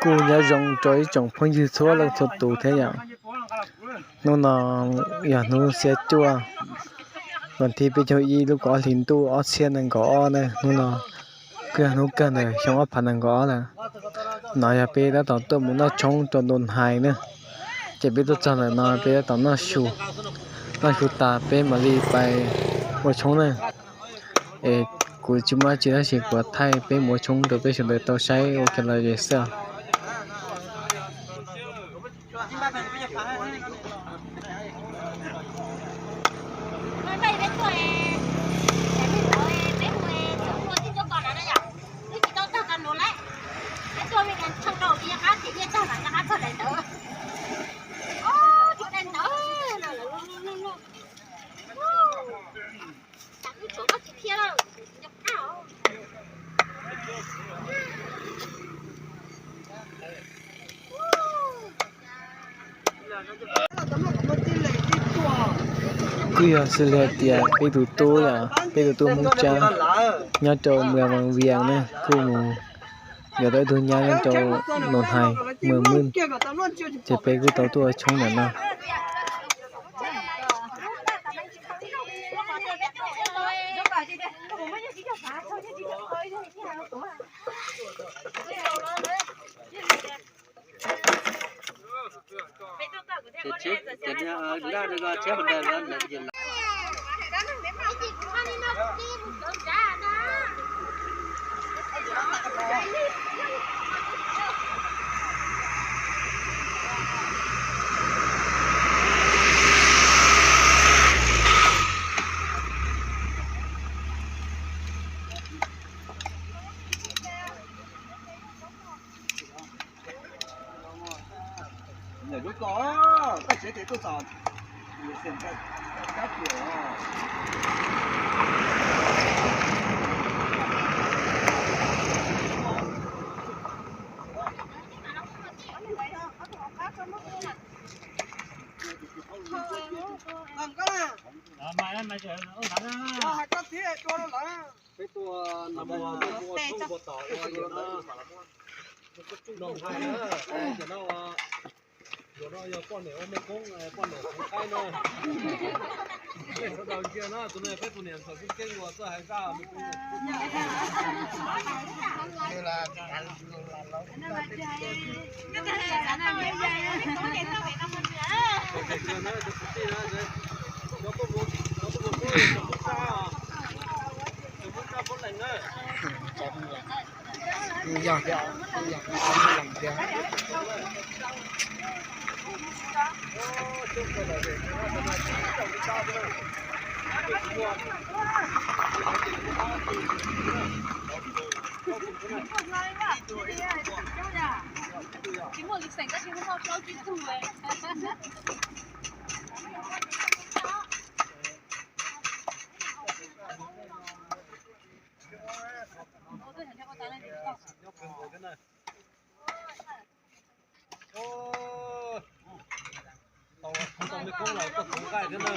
Kuj nyob zoo rau ib tsoom phooj ywg txhua leej txhua tus thiab yom. Hnub no yog hnub xiab cuaj, vas thib peb caug ib lub kaum ob hlis ntuj ob txhiab nees nkaum ob na. Hnub no kuj yog hnub kawg ntawm xyoo ob phav nees nkaum ob lawm. No yog peb tab tom tuaj mus noj tshoob rau Ntuj Hais na. Ces peb tuaj txog ntawm no peb tab tom noj su, noj su tas peb mam li pais ua tshoob na. Es kuv tsis muaj dab tsi tab sis kuv thaij peb mus ua tshoob rau peb sawv daws tau saib ua ke los xwb. Kuj yog xws li hais tias peb tus tub, peb tus tub Hmoob Tsab nyob rau Mường Vias ne kuj mus yuav tau ib tug nyab nyob rau Ntuj Hais, Mường Mưn, ces peb kuj tau tuaj ua tshoob ntawm no. Yuav no yog poj niam ua muaj koob, poj niam ua qaib no. Sawv daws ntsia na, tus no yog peb tus niam ntxawm Xeeb Ceeb uas txawj hais zaj me koob. Yog thiab, yog thiab. Tau me koob los koj txhoov nqaij thiab na.